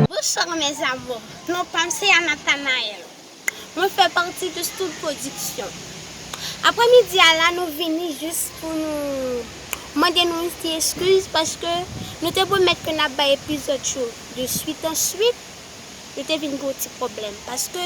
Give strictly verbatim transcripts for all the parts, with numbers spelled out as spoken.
Bonsoir mes amours. Non pa m se Nathanaël. Mwen fè pati de Stud Production. Aprè midi a la, nou vini jis pou nou mande nou ti eskiz paske nou te pwomèt ke n ap bay epizòd yo de swit an swit. Nou te vin gen yon ti pwoblèm paske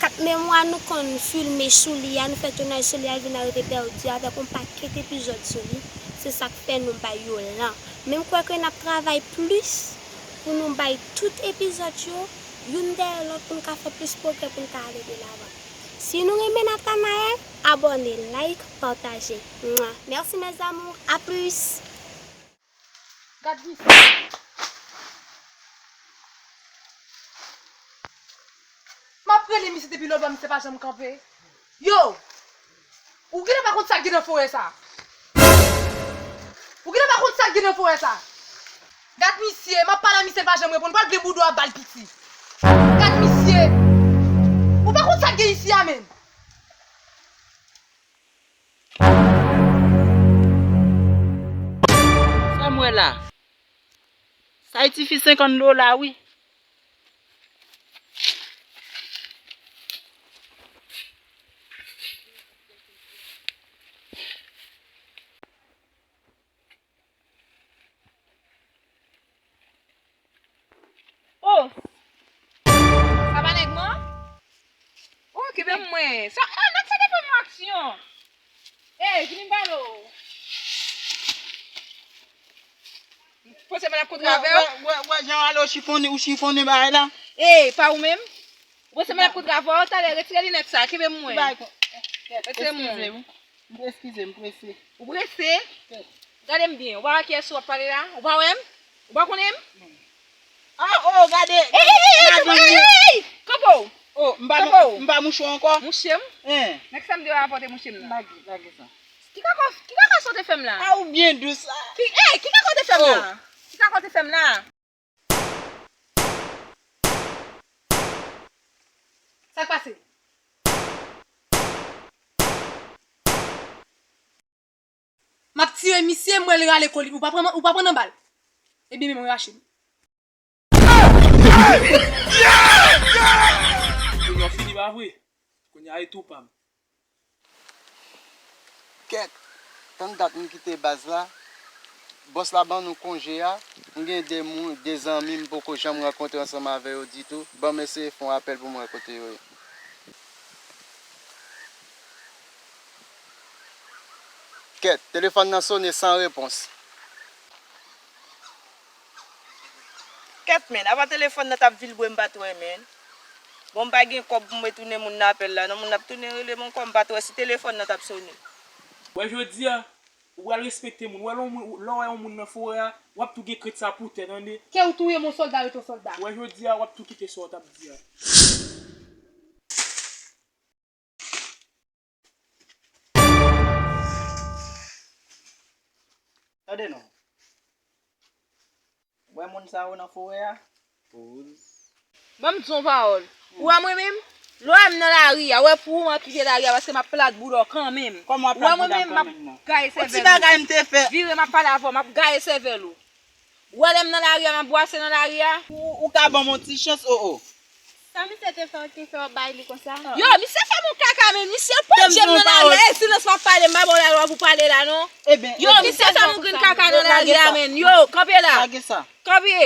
kat memwa nou konn filme sou li a, nou fè tounaj sou li a, l vin arete pèdi avèk yon pakèt epizòd sou li. Se sa k fè nou bay yo lan. Men m kwè ke n ap travay plis pou nou bay tout epizòd yo youn dèyè lòt pou n ka fè plis pwogrè, pou n ka ale de lavan. Si nou renmen Nathanaël, abòne, like, pataje. Mwa. Merci mes amours, à plus. Gad misye. M ap rele misye depi lòt bò, misye pa janm kanpe. Yo! Ou genlè pa konn sa k gen nan forè sa. Ou genlè pa konn sa k gen nan forè sa. Gad misye, m ap pale a misye, l pa janm reponn. Pral plen bouda w a bal piti. Gad misye. Ou pa konn sa k gen isi a menm. Sa m wè la? Sa e tifi senkant dola wi. Oh! Sa pa nèg mwen? Oh, kenbe mwen. Sa, eh, nèg sa te fè m aksyon. Eh, vini m pale w. Panse mwen ap kontre avè w? Wè, wè, wè, jan ale w chifonnen, ou chifonnen bagay la. Eh, pa ou menm? Ou panse mwen ap kontre avè w? Talè, retire linèt sa, kenbe mwen. Retire mwen. M eskize, m prese. Ou prese? Gade m byen. Ou pa wè kiyès ou ap pale la? Ou pa wè m? Ou pa konnen m? Ah, oh, gade. Ey, ey, ey, ey, ey, ey, ey! Kanpe w! Oh, m pa, kanpe w! M pa mouche w ankò? Mouche m? Hein. Nèg sa m te rapòte mouche m nan. Lage, lage sa. Ki kaka, ki kaka sa w te fè m la? Ah, ou byen dous. Ki, ey, ki kaka w te fè m la? Oh. Ki kaka w te fè m la? Sa k pase? M ap tire misye, m wè l rale kò li. Ou pa pran, ou pa pran nan bal. Ebyen, men mwen rache m. Kounye a w fini, pa vre? Kounye a e tou pa m. Kèt, tann dat m kite baz la, bòs la ban nou konje a, m gen de moun, de zanmi m poko janm rankontre ansanm avè yo ditou, ban m eseye fè yon apèl pou m wè kote yo ye. Kèt, telefòn nan sone san repons. Kèt, men, apa telefòn nan t ap vibre, m pa t wè, men. Bon, m pa gen kòb pou m retounen moun nan apèl la, non, moun nan ap tounen rele m ankò, m pa t wè si telefòn nan t ap sone. Wè, jodi a, ou pral respekte moun. Wè, lè w, lè w wè yon moun nan forè a, w ap tou gen krent sa pou tèt, tande? Ke w touye m, yon sòlda rete yon sòlda. Wè, jodi a, w ap tou kite sa w t ap di a. Tande non. Wè moun sa yo nan forè a? Poz. Ban m di yon pawòl. Ou wè mwen menm? Lè w wè m nan lari a, wè pou ou m ap kite lari a, paske m ap plat bouda w kanmenm. Kòman w ap plat bouda m kanmenm non? Ou wè mwen menm, m ap gaye sèvèl ou. Yon ti bagay m te fè. Vire, m ap pale avè w, m ap gaye sèvèl ou. Ou wè lè m nan lari a, m ap bwase nan lari a? Ou, ou ka ban m yon ti chans, o, o. Sa misye te fè w ki fè w bay li konsa? Yo, misye fè m yon kaka, men misye ponje m nan lari a. E silans m ap pale, m pa ba w lalwa pou pale la, non. Yo, misye fè m yon grenn kaka nan lari a, men. Yo, kanpe la. Kanpe.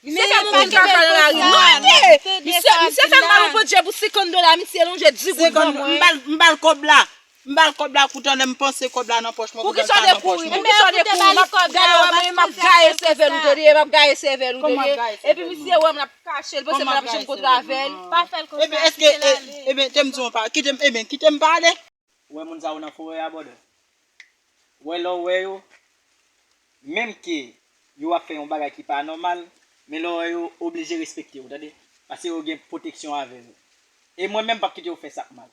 Misye fè m yon grenn kaka nan lari. Non, ete! Misye, misye fè m mal yon ponje pou senkant dola, misye lonje di goud ban mwen. M ba l, m ba l kòb la. M ba l kòb la, koutan lè m panse kòb la nan pòch mwen, koutan l pa nan pòch mwen. Poukisa w te kouri? Poukisa w te kouri? M ap gade w, mwen, m ap gaye sèvèl ou, tande, m ap gaye sèvèl ou, tande. Epi misye wè m, l ap kache l, panse m ap janm kontre avè l. Pa fè l konsa, kite l ale. Ebyen, te m di w pa, kite m, ebyen, kite m pale. Ou wè moun sa yo nan forè a, brother. Ou wè lè w wè yo, menm ke yo ap fè yon bagay ki pa nòmal, men lè w wè yo oblije respekte w, tande. Paske yo gen pwoteksyon avè yo. E mwen menm, m p ap kite yo fè sa k mal.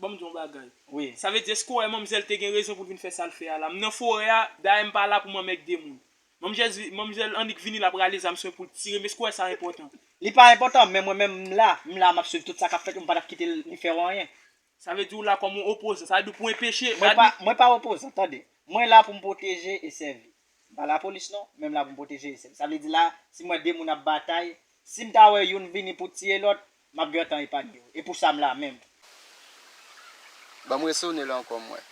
Ban m di w yon bagay. Wi. Sa vle di, èske w wè manmzèl te gen rezon pou l vin fè sa l fè a la? M nan forè a, dayè m pa la pou m anmègde moun. Manmzèl, manmzèl annik vini, l ap rale zam sou mwen pou l tire m. Èske w wè sa enpòtan? Li pa enpòtan, men mwen menm m la, m la, m ap swiv tout sa k ap fèt, m pa t ap kite l fè w anyen. Sa vle di ou la kòm yon opozan. Sa vle di pou enpeche. Mwen pa, mwen pa opozan, tande. Mwen la pou m pwoteje e sèvi. M pa lapolis non, men m la pou m pwoteje e sèvi. Sa vle di la, si m wè de moun ap batay, si m ta wè youn vini pou tiye lòt, m ap gentan epanye yo. E pou sa m la menm. Ban m resone l ankò m wè.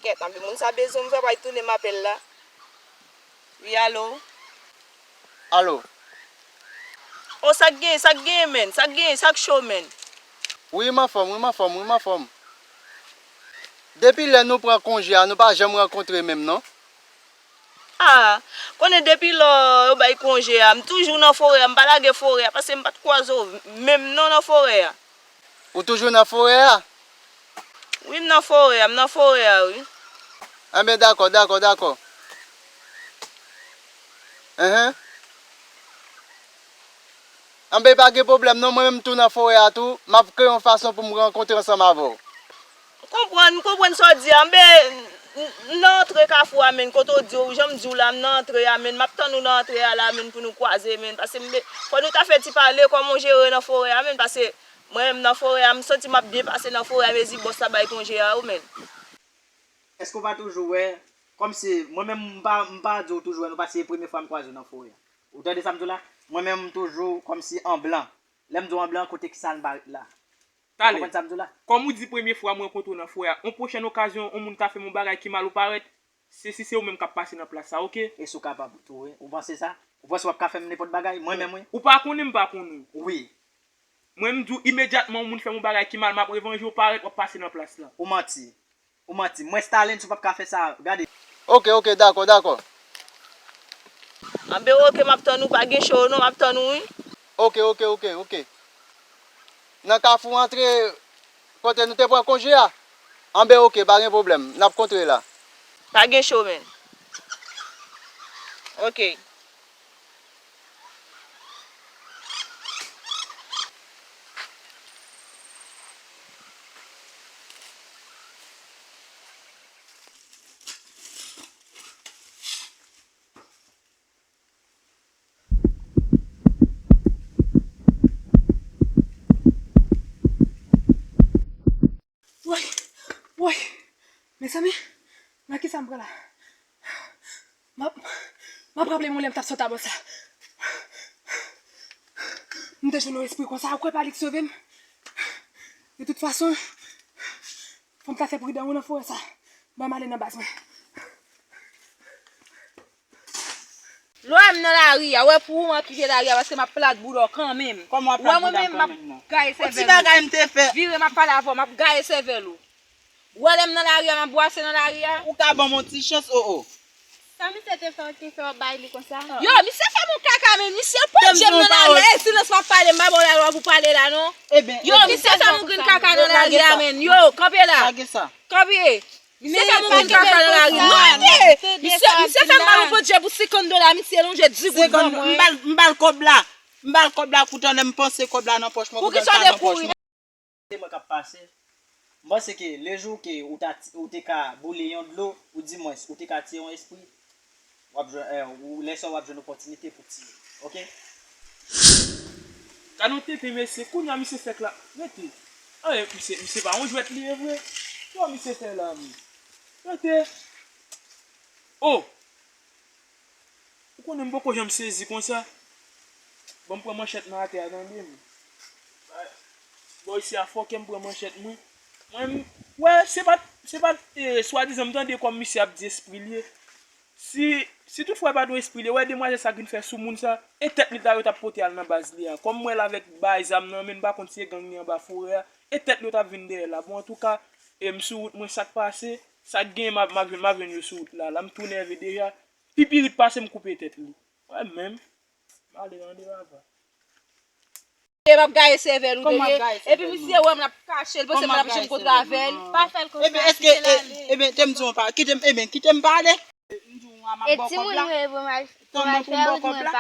Kèt, anpil moun sa bezwen m fè, pral tounen m apèl la. Wi, alo? Alo? O, sa k genyen, sa k genyen, menn? Sa k genyen, sa k cho, menn? Wi, m anfòm, wi, m anfòm, wi, m anfòm. Depi lè nou pran konje a, nou pa janm rankontre menm, non? A, konnen depi lò yo bay konje a, m toujou nan forè a, m pa lage forè a, paske m pa t kwaze w menm non nan forè a. Ou toujou nan forè a? Wi, m nan forè a, m nan forè a, wi. Enben, dakò, dakò, dakò. Enhen. Anben, pa gen pwoblèm non, mwen menm m tou nan forè a tou, m ap kreye yon fason pou m rankontre ansanm avè w. M konprann, m konprann sa w di a. Anben, m, m nan antre kafou a, menn, kote w di w, jan m di w la, m nan antre a, menn, m ap tann ou nan antre a la, menn, pou nou kwaze, menn, paske m be-, fò nou ta fè ti pale, kòman w jere nan forè a, menn, paske mwen menm nan forè a, m santi m ap byen pase nan forè a, mezi bòs la bay konje a, wi, menn. Èske w pa toujou wè, kòmsi, mwen menm, m pa, m pa di w toujou wè, nou pa se premye fwa m kwaze w nan forè a. Ou tande sa m di w la? Mwen menm, m toujou kòmsi an blan. Lè m di w an blan, kote ki sa n pa ret la? Ou konprann sa m di w la? Kòm ou di premye fwa m rankontre w nan forè a, yon pwochèn okazyon, yon moun ta fè m yon bagay ki mal ou parèt, se si se ou menm k ap pase nan plas la, oke? E si w kapab tou, wi. Ou panse sa? Ou panse w ap ka fè m nenpòt bagay? Mwen menm, wi. Ou pa konnen m pa konnen w. Wi. Mwen, m di w imedyatman yon moun fè m yon bagay ki mal, m ap revanje w parèt, w ap pase nan plas la. Ou manti. Ou manti. Mwen Stalin, si w p ap ka fè sa, gade. Oke, oke, dakò, dakò. Anben, oke, m ap tann ou, pa gen cho non, m ap tann ou, wi. Oke, oke, oke, oke. Nan kafou antre kote nou te pran konje a? Anben, oke, pa gen pwoblèm. N ap kontre la. Pa gen cho, menn. Oke. Woy, woy, mezanmi, nan kisa m pran la? M ap, m ap raple m yon lè m t ap sot abò sa. M te jwenn yon espri konsa, ou kwè pa li k sove m? De tout fason, fò m ta fè pridan wi nan forè sa. Ban m ale nan baz mwen. Lè w wè m nan lari a, w wè pou ou m ap kite lari a, paske m ap plat boulè w kanmenm. Kòman w ap plat boulè m kanmenm non? Ou wè mwen menm, m ap gaye sèvèl ou. Yon ti bagay m te fè. Vire, m ap pale avè w, m ap gaye sèvèl ou. Ou wè lè m nan lari a, m ap bwase nan lari a. Ou ka ban m yon ti chans, o, o. Sa misye te fè w ki fè w bay li konsa? Yo, misye fè m yon kaka, men misye pote je m nan lari a. E silans m ap pale, m pa ba w lalwa pou pale la, non. Yo, misye fè m yon grenn kaka nan lari a, men. Yo, kanpe la. Kanpe. Misye fè m yon grenn kaka nan lari. Non, men. Misye, misye fè m mal yon pote je pou senkant dola, misye lonje di goud ban mwen. M ba l, m ba l kòb la. M ba l kòb la, kountan lè m panse kòb la nan pòch mwen, kountan l pa nan pòch mwen. Se mwen k ap pase. M panse ke lejou ke ou ta, ou te ka boule yon dlo, ou dimwens, ou te ka tiye yon espri, w ap jwenn, eh, ou, lè sa w ap jwenn opòtinite pou tiye. Oke? Gade yon tenten mesye, kounye a misye fèk la. Rete. Anyen, misye, misye pa yon jwèt li ye vre. Kòman misye fè la, menm? Rete. Oh! Ou konnen m poko janm sezi konsa. Ban m pran manchèt mwen atè a, tande m. Bò isi a fòkè m pran manchèt mwen. Mwen, m, wè, se pa t, se pa t, eh, swadizan m tande kòm misye ap di espri l ye. Si, si toutfwa e pa t yon espri l ye, wè demwazèl sa k vin fè sou moun sa, e tèt li ta yo t ap pote al nan baz li a. Kòm m wè l avèk bay zam nan men, m pa konn si e gang li anba forè a, e tèt li yo t ap vin dèyè l la. Bon, antouka, e m sou wout mwen, sa k pase, sa k genyen, m ap, m ap jwenn, m ap jwenn yo sou wout la. La, m tou nève deja. Pipirit pase m koupe tèt li. Wè menm. M ale nan de lava. E m ap gaye sèvèl ou tande. Epi misye wè m l ap kache l, panse m p ap janm kontre avè l. Pa fè l konsa, kite l ale. Ebyen, te m di w pa, kite m, ebyen, kite m pale. M di w a, m ap ba w kòb la. Sèlman pou m ba w kòb la.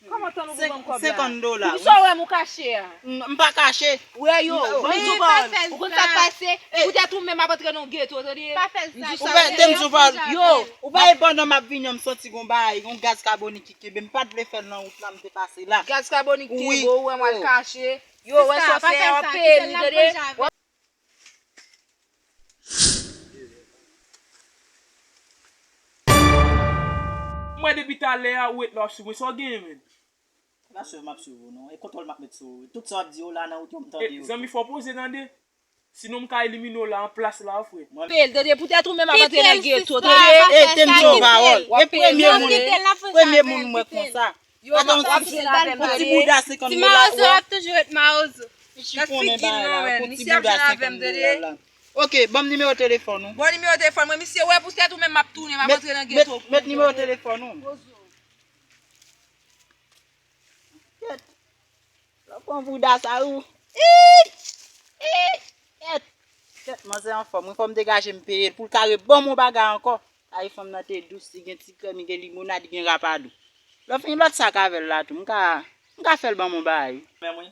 Kòman tan nou pou ban m kòb la? Senkant dola. Pou sa w wè m ou kache a? M pa kache. Wè yo, ban m di w pawòl. Ou konn sa k pase? Poutèt ou menm ap antre nan yon geto, tande? Pa fè sa. Ou fè te m di w pawòl. Yo, ou pa e pandan m ap vini an m santi gon bagay, gon gaz kabonik ki kenbe m. M pa t vle fè l nan wout la, m te pase la. Gaz kabonik kenbe w, wè m al kache. Yo, wè sa w fè a, w ap peye li, tande? M wè depi talè a ou ret la w ap swiv mwen, sa w genyen menm? Pa swiv m ap swiv ou non, e kontwòl m ap met sou ou. Tout sa w ap di yo la nan wout yo m tande yo. Zanmi fò poze tande. Sinon m ka elimine w la an plas la wi frè. Peye l, tande, poutèt ou menm ap antre nan geto, tande. E te m di yon pawòl. E premye moun, premye moun m wè konsa. Yo, m ap pase l avè m, tande. Ti mawozo ap toujou ret mawozo. Pichi konnen bagay la, pou ti bouda senkant dola la. Ok, ban m nimewo telefòn ou. Bon, nimewo telefòn mwen, misye wè poutèt ou menm m ap tounen, m ap antre nan geto. Met nimewo telefòn ou. Kèt. Lè w pran bouda sa ou. Ih! Ih! Kèt. Kèt, manzè anfòm wi, fò m degaje m peye l pou l ka reban m yon bagay ankò. Ay, fanm nan te dous, li gen ti krèm, li gen limonad, li gen rapadou. Lè w fini lòt sa k avè l la tou, m ka, m ka fè l ban m yon bagay wi. Mwen menm wi.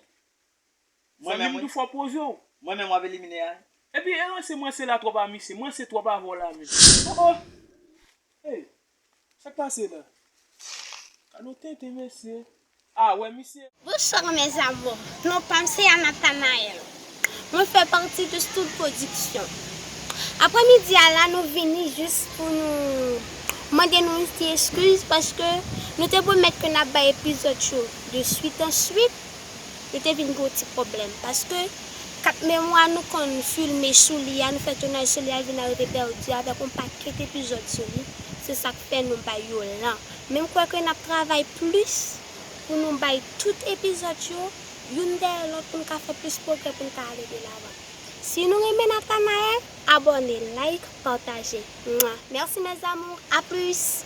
Zanmi m tou fò poze w. Mwen menm w ap elimine a. Epi e ranse m ranse la twòp a misye, m ranse twòp avè w la menm. Oh oh. Hey, sa k pase la? Gade yon tenten mesye. Ah, wè misye. Bonsoir mes amours. Non pa m se Anathanaël. Mwen fè pati de Stud Production. Aprè midi a la nou vini jis pou nou mande nou yon ti eskiz paske nou te pwomèt ke n ap bay epizòd yo de swit an swit. Nou te vin gen yon ti pwoblèm paske kat memwa nou konn filme sou li a, nou fè tounaj sou li a, l vin arive pèdi avèk yon pakèt epizòd sou li. Se sa k fè nou bay yo lan. Men m kwè ke n ap travay plis pou nou bay tout epizòd yo youn dèyè lòt pou n ka fè plis pwogrè pou n ka ale de lavan. Si nou renmen Nathanaël, abòne, like, pataje. Mwa. Mèsi mes amours, à plus.